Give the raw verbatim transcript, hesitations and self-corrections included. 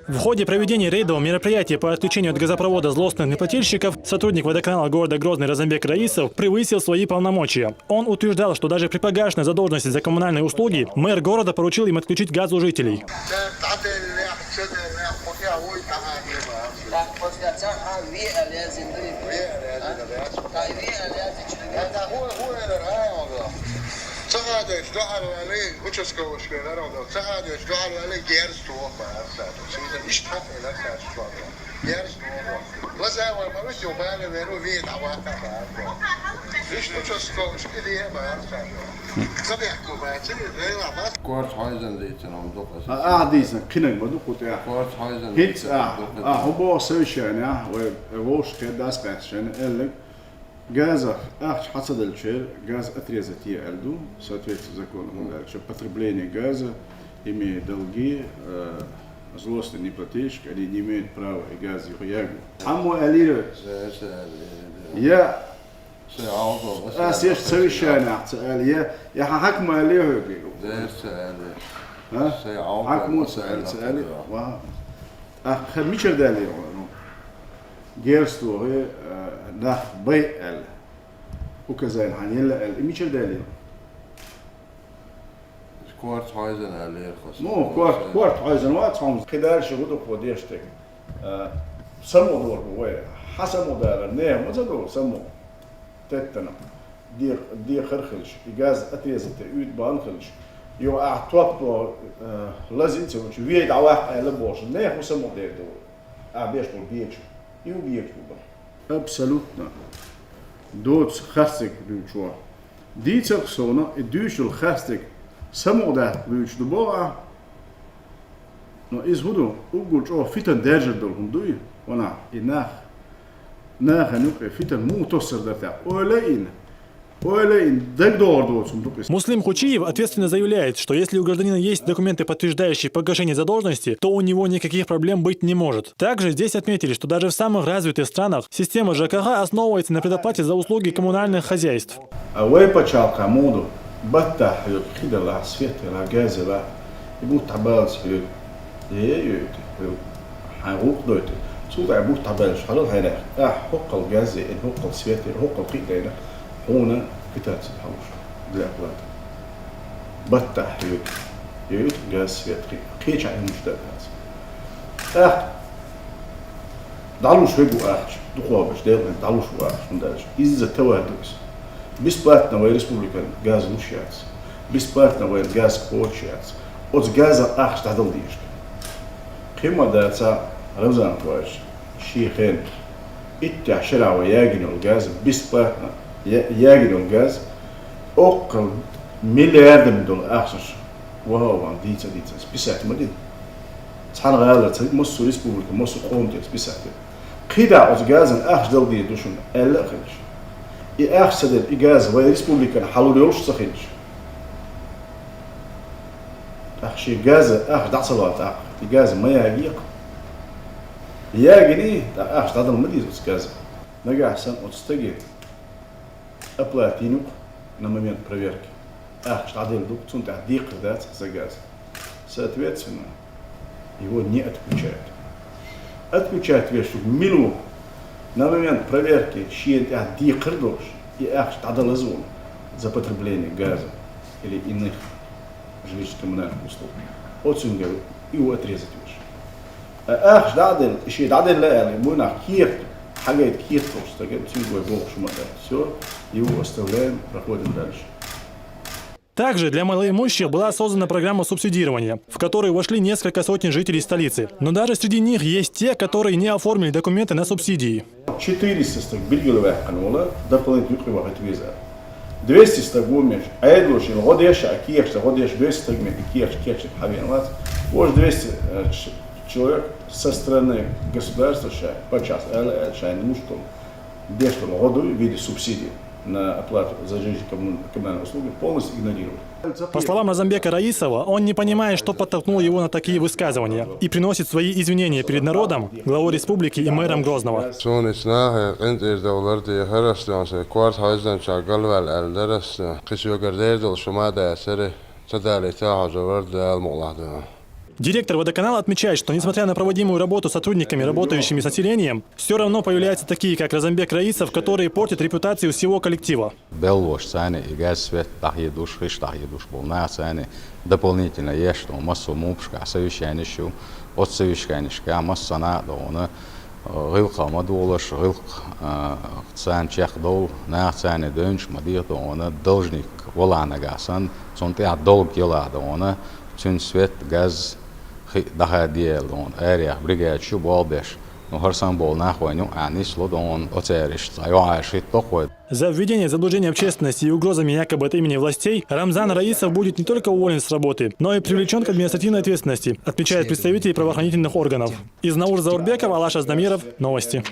В ходе проведения рейдового мероприятия по отключению от газопровода злостных неплательщиков сотрудник водоканала города Грозный Розенбек Раисов превысил свои полномочия. Он утверждал, что даже при погашенной задолженности за коммунальные услуги мэр города поручил им отключить газ у жителей. Корч хьайзан дийцина хӀума дукха. А, а, дийцина, кхинаг ма ду кху тӀехь. Корч хьайзан дийцина хӀума дукха. ХӀинца, а, а, хӀун боху совещание, вай вовшах дас къаьсташ шайна аьлларг, газах ахча хьа ца делчера, газ отрезать е аьлла ду, соответственно закону, хӀунда аьлча потребление газа, имея долги, э, злостный неплательщик, они не имеют права и газ юха ягу. Цхьаммо аьллера, я Ас еш ца вешанехь ца аьлла, я, я хьан хьакма аьллий хьоьга? Деш ца аьлла. А? Хьакма ца аьлла, ца аьлла. Ва. А, хьан мичара даьллий хьо, ну? Герз тохий, а, нах бай аьлла. Указание хьан елла аьлла, и мичара даьллий? Корта хьойзана аьлла яра хьо. Ну, корта, корта хьойзана вац хьо, кхидӀа ши гӀу ду хьо деш дерг. А, самукъадора бу вай. Хьан самукъадалар? Нехан ма ца ду самукъа. Теттана. Декх-, декхар хилча, и газ отрезать е, уьйтӀа бахана хилча. Йо, ахь топ до, а, лазийна ца волча, вей дӀаваккха аьлла бохуш, нехан хӀун самукъадер ду? Ахь беш болу бегаш. И хӀун бегаш бу бара? Абсолютно. Доцу харцдерг дуьйцу вай. Дийцарх совна, и дуьйцуш йолу харцдерг самукъадаккха буьйцуш ду боху ахь? Но иза хӀун ду? Уггар чӀогӀа фитан даьржар долу хӀума дуй, ванахь, и нах, нахана юкъе фитан муха тоссар дара тӀехь? Ойла а йина, ойла а йина, дагадогӀур доцу хӀума ду-кх иза. Муслим Хучиев ответственно заявляет, что если у гражданина есть документы, подтверждающие погашение задолженности, то у него никаких проблем быть не может. Также здесь отметили, что даже в самых развитых странах система ЖКХ основывается на предоплате за услуги коммунальных хозяйств. А вай пачхьалкхехь муха ду, баттахь хьоьга хи делахь, свет елахь, газ елахь, и бутт дӀабаллалц хьоьга, е, е, хьоьга, хьайн гӀуллакх дойту. Цул тӀаьхьа бутт дӀабаьлча, хьалал хьайнах, ахь хӀоккхул газ яйна, хӀоккхул свет яйна, хӀоккхул кхин а дайна, хьуна квитанци хьалуш для оплаты. Баттахь хьоьга, хьоьга газ, свет, кхин, кхечахь хӀуманаш дан дац. ТӀаккха дӀалуш верг ву ахча, дукхахберш, Делан дӀалуш ву ахча, хӀунда аьлча изза товар ду иза. Бесплатно вай республикан газ луш яц. Бесплатно вайн газ кхочуш яц. Оцу газах ахча дӀадала дезаш ду. Кхин ма дацахь, Рамзан Кхоевич, шен хенахь иттех шарахь вай ягийна йолу газ, бесплатно я-, ягийна йолу газ, оккхул миллиардами долу ахчанаш вахана дийца а дийцина, списать ма дина. Цхьана гӀалара ца, массо а республика, массо а къоман тӀе списать дина. КхидӀа оцу газан ахча дала дийр ду шуна аьлла а хилча, и ахча ца делла, и газ вайн республикана хьалур йолуш ца хилча, тӀаккха шен газа ахча дӀа ца ло тӀаккха, и газ ма ягийкха. Ягийний, тӀаккха ахча дӀадала ма деза оцу газа. Нагахь санна оцу стаге оплата йина ю-кх на момент проверки. Ахча дӀаделла ду-кх, цунна тӀехь декхар дац за газ. Соответственно, его не отключают. Отключать веш ву мила ву? На момент проверки шена тӀехь декхар долуш, и ахча дӀадалаза волу за потребление газа или иных жилищно-коммунальных услуг. Оцуьнга и ву отрезать веш. Ткъа ахча дӀа а делла, и шен дӀаделла аьлла, и муьнах кехат, хьагайта кехат долчу стага, цуьнга вай бохуш ма дац. Всё, его оставляем, проходим дальше. Также для малоимущих была создана программа субсидирования, в которую вошли несколько сотен жителей столицы. Но даже среди них есть те, которые не оформили документы на субсидии. Четыреста стаг билгалваьккхина волу, дополнительно юкъе вахийта веза. Двести стаг ву меч, Ӏедало шен гӀо деш а, кехаш гӀо деш, двести стаг меч, кехаш, кехаш хьавеана вац. Вож двести, э, ч-, человек со стороны государства ша, паччахьас аьлла, аьлла, шайна луш долу, деш долу гӀо дуй в виде субсидии. На оплату за жилищно-коммунальные услуги полностью игнорировать. По словам Разамбека Раисова, он не понимает, что подтолкнуло его на такие высказывания, и приносит свои извинения перед народом, главой республики и мэром Грозного. Суна ца нахе къинтӀера довлар дехар ас дуьнца, корта хьаьвзанча галваьлла аьлла дар ас дуьнца. Кхы соьгара дер долуш хӀума а дацара, ца далийта хьожур вара Дала мукъалахь дуьнца. Директор водоканала отмечает, что несмотря на проводимую работу сотрудниками, работающими с населением, все равно появляются такие, как Разамбек Раисов, которые портят репутацию всего коллектива. Беллош царна и газ, свет дӀахедуш, хиш дӀахедуш болу нах царна дополнительно еш ду массо мупашка совещаниш ю, оцу совещанишка массана а догӀуна гӀиллакхах ма долуш, гӀиллакх царна чекхдовла, нах царна девнаш ма деха догӀуна, должник вала нагахь санна, цунна тӀехь долг яла догӀуна, цуьнан свет, газ хи дӀахаде аьлла догӀуна, арех бригадаш ю болх беш. Ну, хӀара санна болу нах вайна юкъахь нисло догӀуна, оцаьршца йохьаш хӀиттакх вай. За введение в заблуждение общественности и угрозами якобы от имени властей Рамзан Раисов будет не только уволен с работы, но и привлечен к административной ответственности, отмечают представители правоохранительных органов. Изнауза Заурбекова, Алаш Аздамиров, Новости.